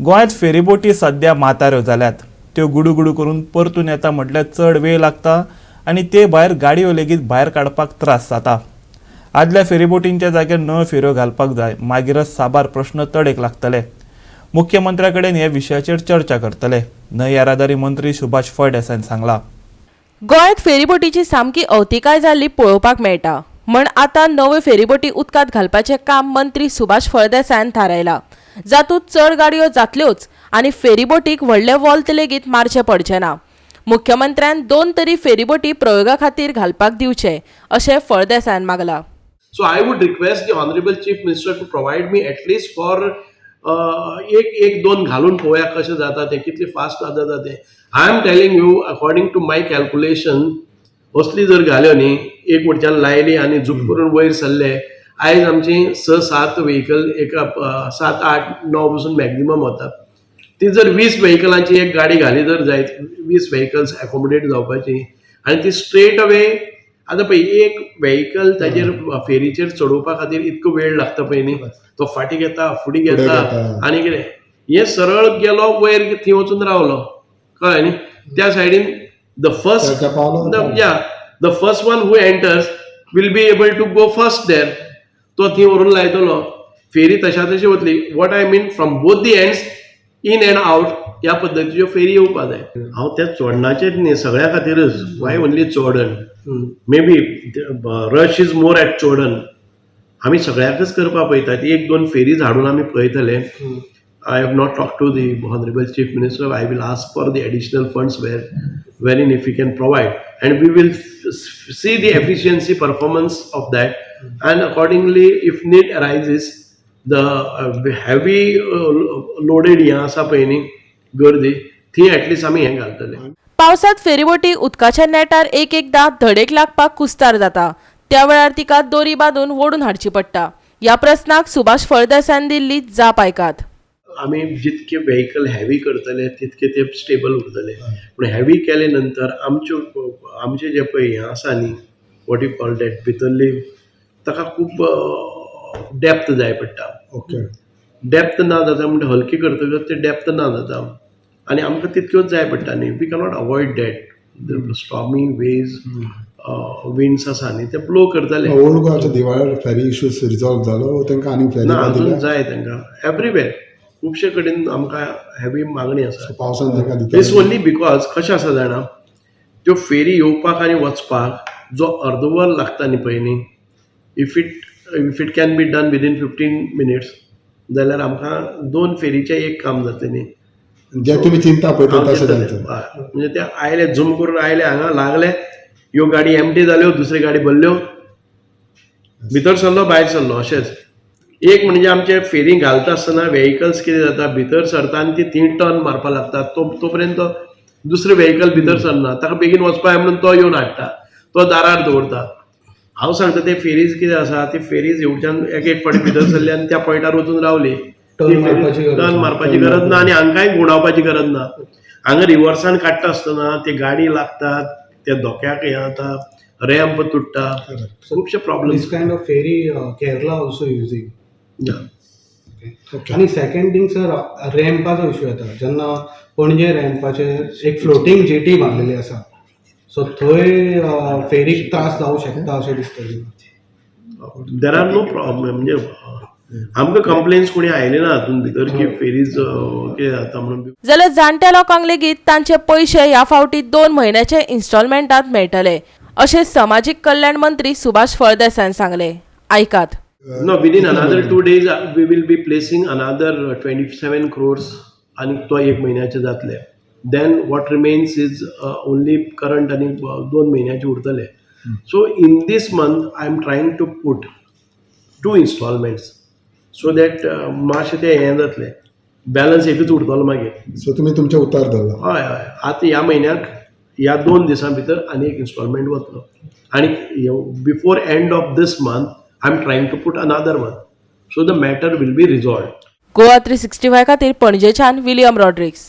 गोंयांत फेरीबोटी सध्या म्हाताऱ्यो जाल्यात. त्यो गुडूगुडू करून परतून येता म्हटल्यार चड वेळ लागता आनी ते भायर गाडयो लेगीत भायर काडपाक त्रास जाता. आदल्या फेरीबोटींच्या जाग्यार नव्यो फेऱ्यो घालपाक जाय, मागीरच साबार प्रश्न तडेक लागतले. मुख्यमंत्र्या कडेन हे विशयाचेर चर्चा करतले, न्हंय येरादारी मंत्री सुभाष फळदेसायान सांगलां. गोंयांत फेरीबोटीची सामकी अवतिकाय जाल्ली पळोवपाक मेळटा म्हण आतां नव्यो फेरीबोटी उदकांत घालपाचें काम मंत्री सुभाष फळदेसायान थारायलां, जातूंत चड गाडयो जातल्योच आनी फेरीबोटीक व्हडले वॉल्त लेगीत मारचें पडचें ना. मुख्यमंत्र्यान दोन तरी फेरीबोटी प्रयोगा खातीर घालपाक दिवचे अशें फळदेसायान मागलां. So I would request the Honorable Chief Minister to provide me at least for एक एक दोन घालून पळोवया कशें जाता तें, कितले फास्ट जाता तें. I am telling you, according to my calculation, असली जर घाल्यो न्ही, एक वटच्यान लायली आनी झूप करून वयर सरले, आयज आमची स सात व्हेकल एका सात आठ णव पसून मॅक्झिमम वता. ती जर 20 व्हेकलांची एक गाडी घाली जर जायत, 20 व्हेकल्स एकोमोडेट जावपाची आनी ती स्ट्रेट अवे. आतां पळय, एक व्हेकल ताजेर फेरीचेर चडोवपा खातीर इतको वेळ लागता पळय न्ही, तो फाटीं घेता, फुडें घेता घेता. आनी कितें हें सरळ गेलो वयर, थंय वचून रावलो, कळ्ळें न्ही? त्या सायडीन the first ताच्या पावलो. Yeah, the first one who enters will be able to go first there. तो थंय व्हरून लायतलो, फेरी तशा तशी वतली. What I mean, from both the ends, in and out, ह्या पद्दतीच्यो फेरी येवपा जाय. हांव त्या चोडणाचेच न्ही, सगळ्या खातीरच. Why only Chordan? Maybe rush is more at Chordan. आमी सगळ्याकच करपाक पळयतात. एक दोन फेरीज हाडून आमी पळयतले. I have not talked to the Honorable Chief Minister. I will ask for the additional funds wherein if he can provide, and we will see the efficiency performance of that, and accordingly, if need arises, the heavy loaded हें आसा पळय न्ही गर्दी, थंय at least आमी हें घालतले. पावसांत फेरीबोटी उदकाच्या नेटार एक एकदां धडेक लागपाक कुस्तार जाता. त्या वेळार तिका दोरी बांदून ओडून हाडची पडटा. ह्या प्रस्नाक सुभाष फळदेसायान दिल्ली जाप आयकात. आमी जितके व्हेकल हेवी करतले, तितके ते स्टेबल उरतले. पूण हेवी केले नंतर आमच्यो आमचे जे पळय हें आसा न्ही, what you call that, भितरली ताका खूब डेप्थ जाय पडटा. डेप्थ ना जाता म्हणजे हलकी करतकच ते डेप्थ ना जाता आनी आमकां तितक्योच जाय पडटा न्ही. We cannot avoid that. The stormy waves, winds आसा न्ही, ते ब्लो करतले. ओल्ड गोवाच्या दिवाळ्यार फेरी इश्यूज रिजॉल्व जालो? तांकां आनीक फेरी ना, अजून दिल्या? जाय तांकां. एवरीवेर खुबशे कडेन आमकां हेवी मागणी आसा. पावसान तांकां दिता. It's only because कशें आसा जाणा, त्यो फेरी येवपाक आनी वचपाक जो अर्द वर लागता न्ही पयलीं, if it can be done within 15 minutes जाल्यार आमकां दोन फेरीचें एक काम जातलें न्ही. जे तुमी चिंता पळय हांव तशें चिंतता जायत. तें. हय. म्हणजे ते आयले, झूम करून आयले, हांगा लागले, ह्यो गाडी एमटी जाल्यो, दुसरी गाडी भरल्यो, भितर सरलो, भायर सरलो, अशेंच. एक म्हणजे आमचे फेरी घालता आसतना व्हेकल्स कितें जाता, भितर सरता आनी ती थंय टर्न मारपाक लागता. तो तो पर्यंत दुसरें व्हेकल भितर सरना. ताका बेगीन वचपा जाय म्हणून तो येवन हाडटा, तो दारार दवरता. हांव सांगता, ते फेरीज कितें आसा, ती फेरीज येवच्यान एक एक फावटी भितर सरली आनी त्या पॉयंटार वचून रावली, Turn मारपाची गरज टर्न ना. मारपाची गरज ना आनी हांकांय घुंवडावपाची गरज ना. हांगा रिवर्सान काडटा आसतना ते गाडी लागतात, त्या धोक्याक हें जाता, रॅम्प तुट्टा, खुबशे problem. This kind of ferry Kerala also using. आनी सेकंड थिंग सर, रॅम्पाचो इश्यू येता जेन्ना पणजे रॅम्पाचेर एक फ्लोटींग जेटी बांदलेली आसा, सो थंय फेरीक त्रास जावं शकता अशें दिसता. There are no problem. म्हणजे आमकां कंप्लेन्स कोणी आयले ना हातून भितर की फेरीज कितें जाता म्हणून. जाल्यार जाणट्या लोकांक लेगीत तांचे पयशे ह्या फावटी 2 म्हयन्याचे इन्स्टॉलमेंटात मेळटले अशें समाजीक कल्याण मंत्री सुभाष फळदेसायान सांगलें. आयकात. No, within another 2 days, we will be placing another 27 crores आणि तो एक म्हयन्याचे जातले. Then what remains is only current आनी 2 म्हयन्याचे उरतले. So in this month I am trying to put two installments so that मातशें तें हें जातलें, बॅलन्स एकूच उरतलो मागीर. सो तुमी तुमचें उतार धरलां. हय, आतां ह्या म्हयन्याक ह्या 2 दिसां भितर आनी एक इन्स्टॉलमेंट वतलो आनी before end of this month I am trying to put another one, so the matter will be resolved. Goa 365 खातीर पणजेच्यान विलियम रॉड्रिक्स.